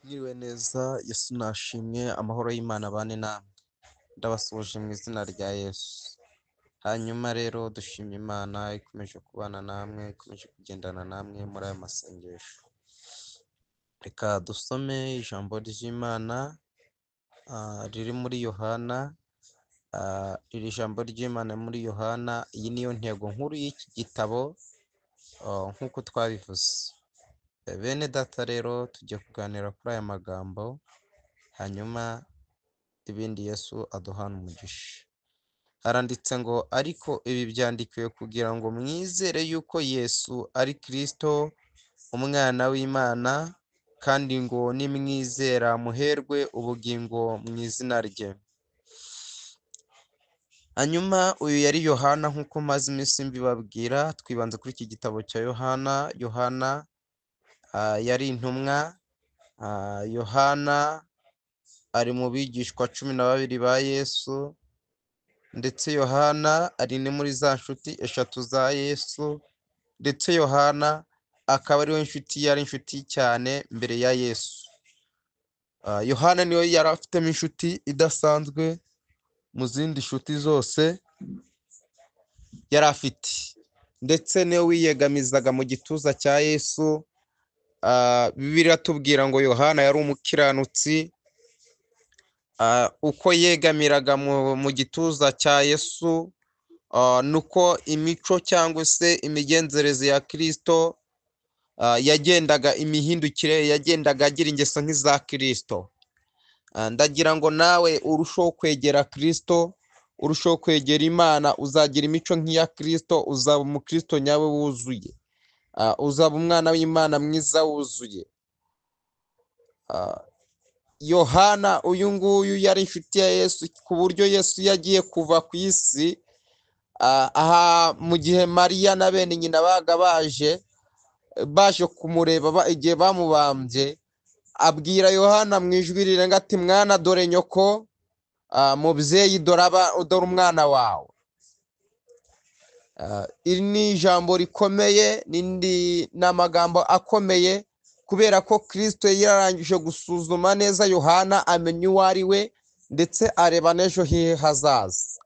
Mwiriwe neza, Yesu nashimwe, amahoro y'Imana abane namwe. Ndabasuhuje mu izina rya Yesu. Hanyuma rero dushima Imana ikomeje kubana namwe, ikomeje kugendana namwe muri aya masengesho. Reka dusome ijambo ry'Imana riri muri Yohana, iri jambo ry'Imana muri Yohana, iyi niyo ntego nkuru y'iki gitabo nk'uko twabivuze. Bene data rero tugiye kuganira kuri aya magambo, hanyuma ibindi Yesu aduhane umugisha. Haranditse ngo ariko ibi byandikiwe kugira ngo mwizere yuko Yesu ari Kristo umwana w'Imana, kandi ngo nimwizera muherwe ubugingo mu izina rye. Hanyuma uyu yari Yohana nk'uko maze iminsi mbibabwira, twibanze kuri iki gitabo cya Yohana. Yohana yari intumwa, Yohana ari mu bigishwa 12 ba Yesu, ndetse Yohana ari no muri za nshuti 3 za Yesu, ndetse Yohana akaba ariwe nshuti yari inshuti cyane mbere ya Yesu. Yohana niwe yari afitemo inshuti idasanzwe mu zindi nshuti zose yari afite, ndetse niwe wiyegamizaga mu gituza cya Yesu. Bibiliya iratubwira ngo Yohana yari umukiranutsi, uko yegamiraga mu gituza cya Yesu, nuko imico cyangwa se imigenzereze ya Kristo yagendaga, imihindukire yagendaga agira ingeso nk'iza Kristo. Ndagira ngo nawe urusheho kwegera Kristo, urusheho kwegera Imana, uzagira imico nk'iya Kristo, uzaba umukristo nyawe wuzuye, uzaba umwana w'Imana mwiza wuzuye. Yohana uyu nguyu yari inshuti ya Yesu ku buryo Yesu yagiye kuva ku isi, aha mu gihe Mariya na bene nyina baga baje kumureba igihe bamubambye, abwira Yohana mu ijwi rirenga ati mwana dore nyoko, mubyeyi dore umwana wawe. Iri ni ijambo rikomeye, ni amagambo akomeye, kubera ko Kristo yarangije gusuzuma neza Yohana, amenya uwo ari we, ndetse areba n'ejo he hazaza.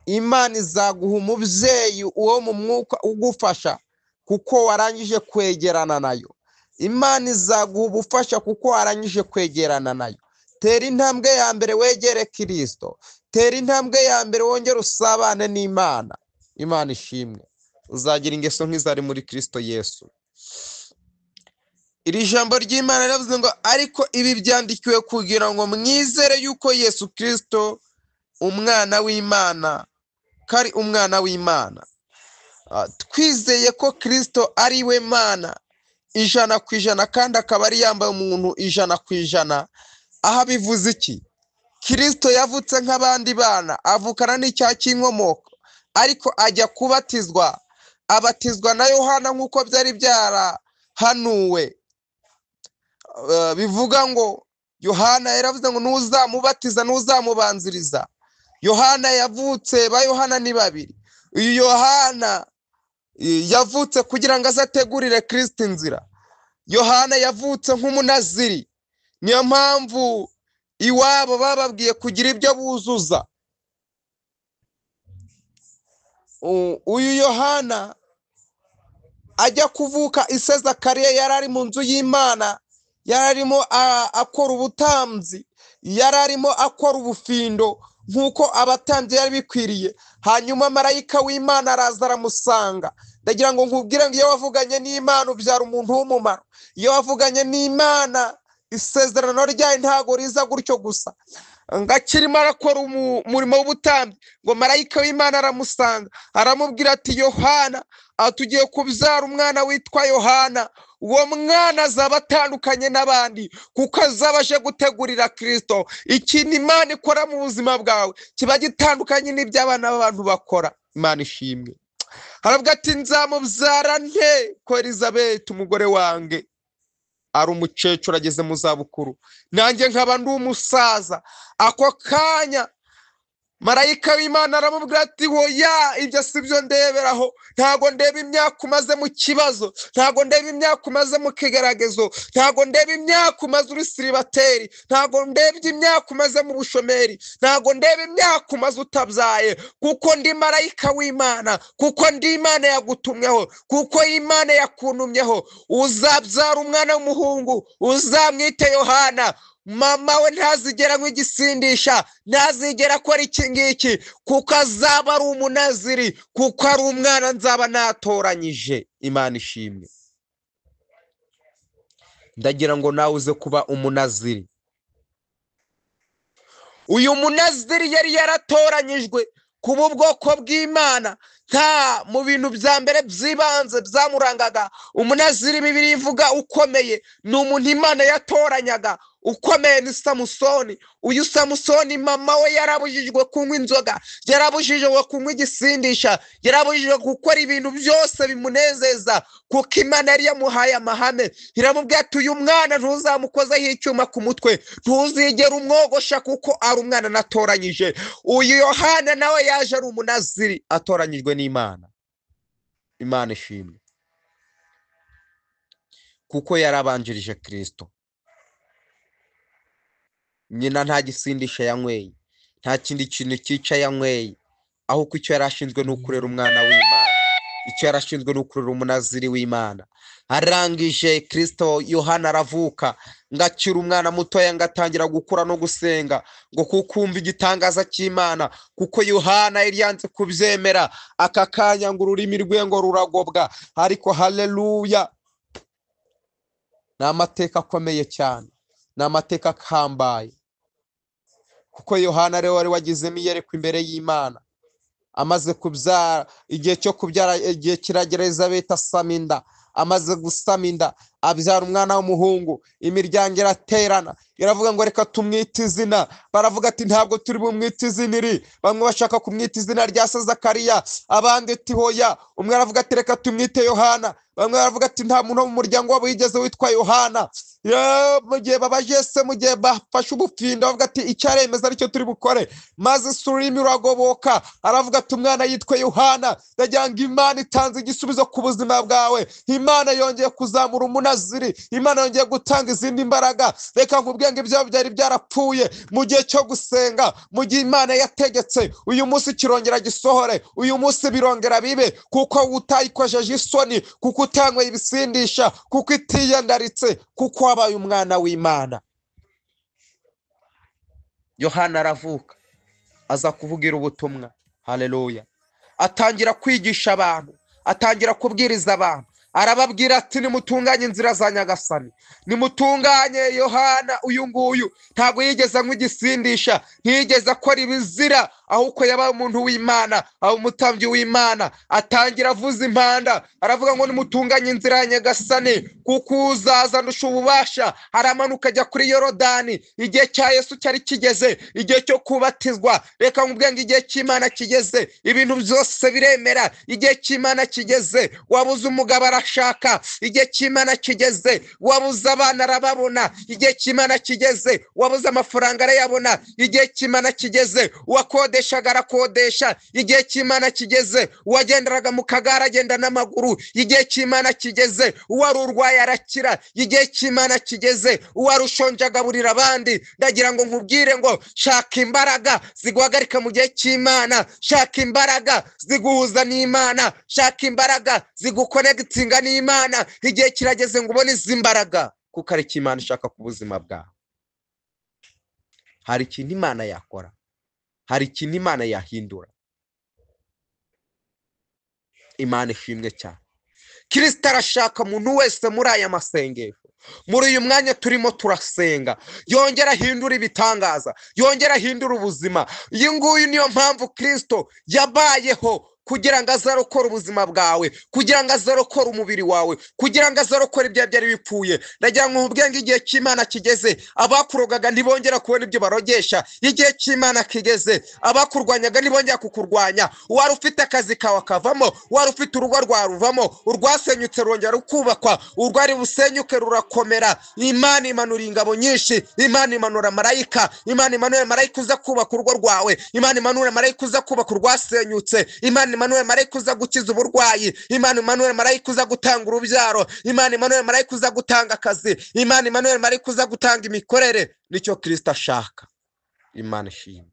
Imana izaguha umubyeyi uwo mu mwuka ugufasha kuko warangije kwegerana nayo. Imana izaguha ubufasha kuko warangije kwegerana nayo. Tera intambwe ya mbere wegere Kristo, tera intambwe ya mbere wongere usabane n'Imana. Imana ishimwe, uzagira ingeso nk'izari muri Kristo Yesu. Iri jambo ry'Imana riravuze ngo ariko ibi byandikiwe kugira ngo mwizere yuko Yesu Kristo umwana w'Imana, kari umwana w'Imana. Twizeye ko Kristo ari we Mana 100% kandi akaba ari yambaye umuntu 100%. Aha bivuze iki? Kristo yavutse nk'abandi bana, avukana n'icyaha cy'inkomoko, ariko ajya kubatizwa, abatizwa na Yohana nk'uko byari byarahanuwe. Bivuga ngo Yohana yaravuze ngo ntuzamubatiza, ntuzamubanziriza. Yohana yavutse, ba Yohana ni babiri. Uyu Yohana yavutse kugira ngo azategurire Kristo inzira. Yohana yavutse nk'umunaziri, niyo mpamvu iwabo bababwiye kugira ibyo buzuza. Uyu Yohana ajya kuvuka ise Zakariya yari ari mu nzu y'Imana, yari arimo akora ubutambyi, yari arimo akora ubufindo nk'uko abatambyi yari bikwiriye. Hanyuma marayika w'Imana araza aramusanga. Ndagira ngo nkubwire ngo iyo wavuganye n'Imana ubyara umuntu w'umumaro. Iyo wavuganye n'Imana isezerano ryayo ntago riza gutyo gusa. Ngakirimo arakora umurimo w'ubutambyi, ngo marayika w'Imana aramusanga aramubwira ati Yohana, tugiye kubyara umwana witwa Yohana. Uwo mwana azaba atandukanye n'abandi kuko azaba aje gutegurira Kristo. Ikintu Imana ikora mu buzima bwawe kiba gitandukanye n'iby'abana b'abantu bakora. Imana ishimwe. Haravuga ati nzamubyara nte ko Elizabeth umugore wange ari umukecuru ageze mu zabukuru, nanjye nkaba ndi umusaza. Ako kanya Marayika w'Imana aramubwira ati hoya, ibyo si byo ndeberaho, ntago ndeba imyaka umaze mu kibazo, ntago ndeba imyaka umaze mu kigeragezo, ntago ndeba imyaka umaze uri siribateri, ntago ndebye imyaka umaze mu bushomeri, ntago ndeba imyaka umaze utabyaye, kuko ndi marayika w'Imana, kuko ndi Imana yagutumyeho, kuko Imana yakuntumyeho. Uzabyara umwana w'umuhungu, uzamwite Yohana. Mama we ntazigera anywa igisindisha, ntazigera akora iki ngiki, kuko azaba ari umunaziri, kuko ari umwana nzaba natoranyije. Imana ishimwe. Ndagira ngo nawe uze kuba umunaziri. Uyu munaziri yari yaratoranyijwe kuba ubwoko bw'Imana. Nta mu bintu bya mbere by'ibanze byamurangaga, umunaziri Bibiliya ivuga ukomeye ni umuntu Imana yatoranyaga. Ukomeye ni Samusoni. Uyu Samusoni mama we yarabujijwe kunywa inzoga, yarabujijwe kunywa igisindisha, yarabujijwe gukora ibintu byose bimunezeza, kuko Imana yari yamuhaye amahame. Iramubwira ati uyu mwana ntuzamukozeho icyuma ku mutwe, ntuzigera umwogosha, kuko ari umwana natoranyije. Uyu Yohana nawe yaje ari umunaziri atoranyijwe n'Imana. Imana ishimwe, kuko yarabanjirije Kristo. Nyina nta gisindisha yanyweye, nta kindi kintu cyica yanyweye, ahubwo icyo yari ashinzwe ni ukurera umwana w'Imana, icyo yari ashinzwe ni ukurera umunaziri w'Imana. Arangije Kristo Yohana aravuka, ngakira umwana mutoya, ngatangira gukura no gusenga, ngo kukumva igitangaza cy'Imana, kuko Yohana yari yanze kubyemera. Aka kanya ngo ururimi rwe ngo ruragobwa. Ariko haleluya, ni amateka akomeye cyane, ni amateka ahambaye, kuko Yohana rero wari wagizemo iyerekwa imbere y'Imana. Amaze kubyara, igihe cyo kubyara igihe kiragera, Elizabeth asama inda. Amaze gusama inda abyara umwana w'umuhungu. Imiryango iraterana iravuga ngo reka tumwite izina. Baravuga ati ntabwo turi bumwite izina iri. Bamwe bashaka kumwita izina rya se Zakariya, abandi ati hoya. Umwe aravuga ati reka tumwite Yohana. Bamwe baravuga ati nta muntu wo mu muryango wabo yigeze witwa Yohana. Mu gihe babaje se, mu gihe bafashe ubufindo, bavuga ati icyo aremeza aricyo turi bukore. Maze ururimi ruragoboka, aravuga ati umwana yitwa Yohana. Ndagira ngo Imana itanze igisubizo ku buzima bwawe. Imana yongeye kuzamura umunaziri, Imana yongeye gutanga izindi mbaraga. Reka nkubwire ngo ibyawe byari byarapfuye mu gihe cyo gusenga, mu gihe Imana yategetse, uyu munsi kirongera gisohore, uyu munsi birongera bibe, kuko utayikojeje isoni, kuko utanyweye ibisindisha, kuko itiyandaritse, kuko wabaye umwana w'Imana. Yohana aravuka, aza kuvugira ubutumwa. Haleluya. Atangira kwigisha abantu, atangira kubwiriza abantu, arababwira ati nimutunganye inzira za Nyagasani, nimutunganye. Yohana uyu nguyu ntabwo yigeze anywa igisindisha, ntiyigeze akora ibizira, ahubwo yabaye umuntu w'Imana, aba umutambyi w'Imana. Atangira avuza impanda, aravuga ngo nimutunganye inzira ya Nyagasani, kuko uzaza ndusha ububasha. Aramanuka ajya kuri Yorodani. Igihe cya Yesu cyari kigeze, igihe cyo kubatizwa. Reka nkubwire ngo igihe cy'Imana kigeze, ibintu byose biremera. Igihe cy'Imana kigeze, wabuze umugabo arashaka. Igihe cy'Imana kigeze, wabuze abana arababona. Igihe cy'Imana kigeze, wabuze amafaranga arayabona. Igihe cy'Imana kigeze, uwakodeshaga arakodesha. Igihe cy'Imana kigeze, uwagenderaga mu kagare agenda n'amaguru. Igihe cy'Imana kigeze, uwari urwaye arakira. Igihe cy'Imana kigeze, uwari ushonje agaburira abandi. Ndagira ngo nkubwire ngo shaka imbaraga ziguhagarika mu gihe cy'Imana, shaka imbaraga ziguhuza n'Imana, shaka imbaraga zigukonegitinga n'Imana. Igihe kirageze ngo ubone izi mbaraga, kuko ari icyo Imana ishaka ku buzima bwawe. Hari ikintu Imana yakora, hari ikintu Imana yahindura. Imana ishimwe cyane. Kristo arashaka umuntu wese muri aya masengesho, muri uyu mwanya turimo turasenga, yongera ahindura ibitangaza, yongera ahindura ubuzima. Iyi nguyu niyo mpamvu Kristo yabayeho. kugira ngo azarokore ubuzima bwawe, kugira ngo azarokore umubiri wawe, kugira ngo azarokore ibyo byari bipfuye. Ndagira ngo nkubwire ngo igihe cy'Imana kigeze, abakurogaga ntibongera kubona ibyo barogesha. Igihe cy'Imana kigeze, abakurwanyaga ntibongera kukurwanya. Wari ufite akazi kawe akavamo, wari ufite urugo rwaruvamo, urwasenyutse rwongera rukubakwa, urwari busenyuke rurakomera. Imana imanura ingabo nyinshi, Imana imanura marayika, Imana imanura marayika uza kubaka urugo rwawe, Imana imanura marayika uza kubaka urwasenyutse, Imana imanura marayika uza gukiza uburwayi, Imana imanura marayika uza gutanga urubyaro, Imana imanura marayika uza gutanga akazi, Imana imanura marayika uza gutanga imikorere. Nicyo Kristo ashaka. Imana ishimwe.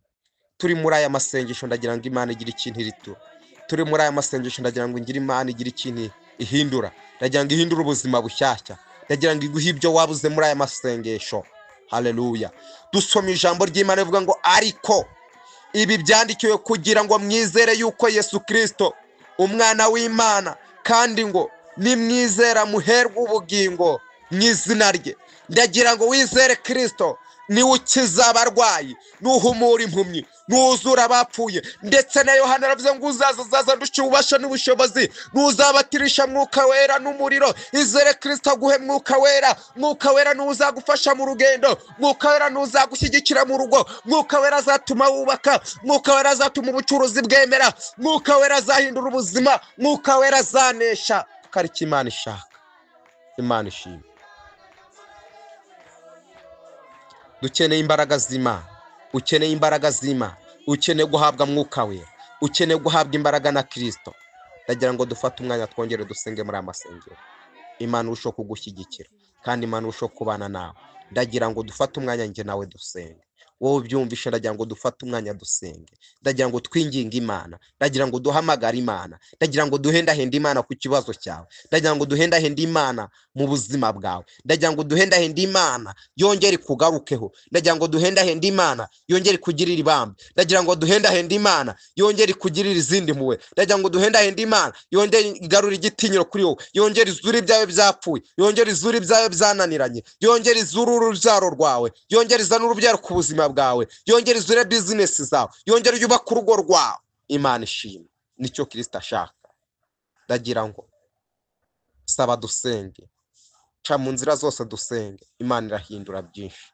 Turi muri aya masengesho, ndagira ngo Imana igire ikintu iritura. Turi muri aya masengesho, ndagira ngo ingire Imana igire ikintu ihindura. Ndagira ngo ihindure ubuzima bushyashya. Ndagira ngo iguhe ibyo wabuze muri aya masengesho. Haleluya. Dusoma ijambo ry'Imana rivuga ngo ariko ibi byandikiwe kugira ngo mwizere yuko Yesu Kristo umwana w'Imana, kandi ngo nimwizera muherwe ubugingo mu izina rye. Ndagira ngo wizere Kristo, niwe ukiza abarwayi, nuhumura impumyi, nuzura abapfuye. Ndetse na Yohana aravuze ngo uzaza azaza ndusha ububasha n'ubushobozi, nuzabatirisha mwuka wera n'umuriro. Izere Kristo aguhe mwuka wera. Mwuka wera niwe uzagufasha mu rugendo, mwuka wera niwe uzagushyigikira mu rugo, mwuka wera azatuma wubaka, mwuka wera azatuma ubucuruzi bwemera, mwuka wera azahindura ubuzima, mwuka wera azanesha. Kuko ari cyo Imana ishaka. Imana ishimwe. Dukeneye imbaraga z'Imana. Ukeneye imbaraga z'Imana, ukeneye guhabwa mwuka wera, ukeneye guhabwa imbaraga na Kristo. Ndagira ngo dufate umwanya twongere dusenge muri aya masengero. Imana irusheho kugushyigikira, kandi Imana irusheho kubana nawe. Ndagira ngo dufate umwanya njye nawe dusenge. Wowe ubyumvishe, ndagira ngo dufate umwanya dusenge. Ndagira ngo twinginge Imana, ndagira ngo duhamagare Imana, ndagira ngo duhendahende Imana ku kibazo cyawe, ndagira ngo duhendahende Imana mu buzima bwawe, ndagira ngo duhendahende Imana yongere ikugarukeho, ndagira ngo duhendahende Imana yongere ikugirire ibambe, ndagira ngo duhendahende Imana yongere ikugirire izindi mpuhwe, ndagira ngo duhendahende Imana yongere igarure igitinyiro kuri wowe, yongere izure ibyawe byapfuye, yongere izure ibyawe byananiranye, yongere izure urubyaro rwawe, yongere izane urubyaro ku buzima bwawe, yongere izure bizinesi zawe, yongere yubake urugo rwawe. Imana ishimwe. Nicyo Kristo ashaka. Ndagira ngo saba dusenge, ca mu nzira zose dusenge. Imana irahindura byinshi.